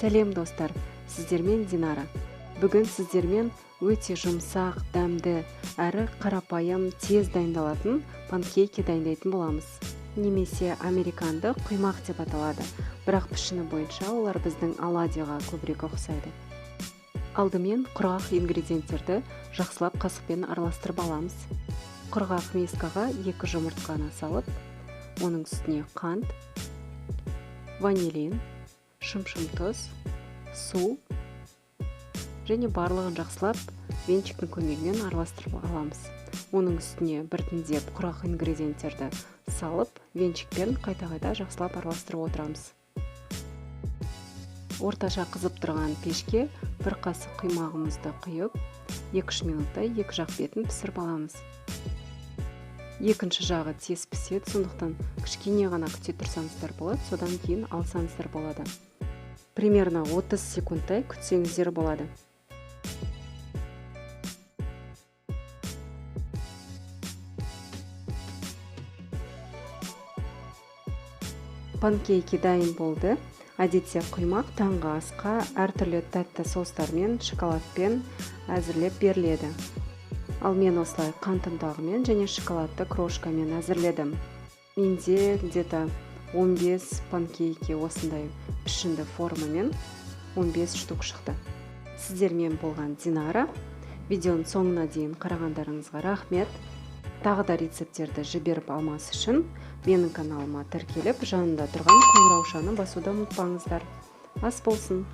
Сәлем, достар! Сіздермен Динара. Бүгін сіздермен өте жұмсақ, дәмді, әрі қарапайым, тез дайындалатын панкейки дайындайтын боламыз. Немесе американдық құймақ деп аталады, бірақ пішіні бойынша олар біздің оладьяға көбірек ұқсайды. Алдымен құрғақ ингредиенттерді жақсылап қасықпен араластырып аламыз. Құрғақ мискаға 2 жұмыртқаны салып, оның үстіне қант, ванилин, шымшым тұз, су және барлығын жақсылап венчиктің көмегімен араластырып аламыз. Оның үстіне біртіндеп құрғақ ингредиенттерді салып, венчикпен қайта-қайта жақсылап араластырып отырамыз. Орташа қызып тұрған пешке бір қасық құймағымызды құйып, 2-3 минуттай екі жақ бетін пісіріп аламыз. Екінші жағы тез піседі, сондықтан кішкене ғана күте тұрсаңыздар болады, содан кейін алсаңыздар болады. Примерно 30 секундтай күтсеңіздер болады. Панкейки дайын болды. Әдетте құймақ таңғы асқа әртүрлі тәтті соустармен, шоколадпен әзірлеп беріледі. Ал мен осылай қант ұнтағымен және шоколадты крошкамен әзірледім. Менде где-то 15 панкейки осындай пішінді формамен 15 штук шықты. Сіздермен болған Динара. Видеоның соңына дейін қарағандарыңызға рахмет. Тағы да рецепттерді жіберіп алмас үшін менің каналыма тіркеліп, жанында тұрған қоңыраушаны басуды ұмытпаңыздар. Ас болсын!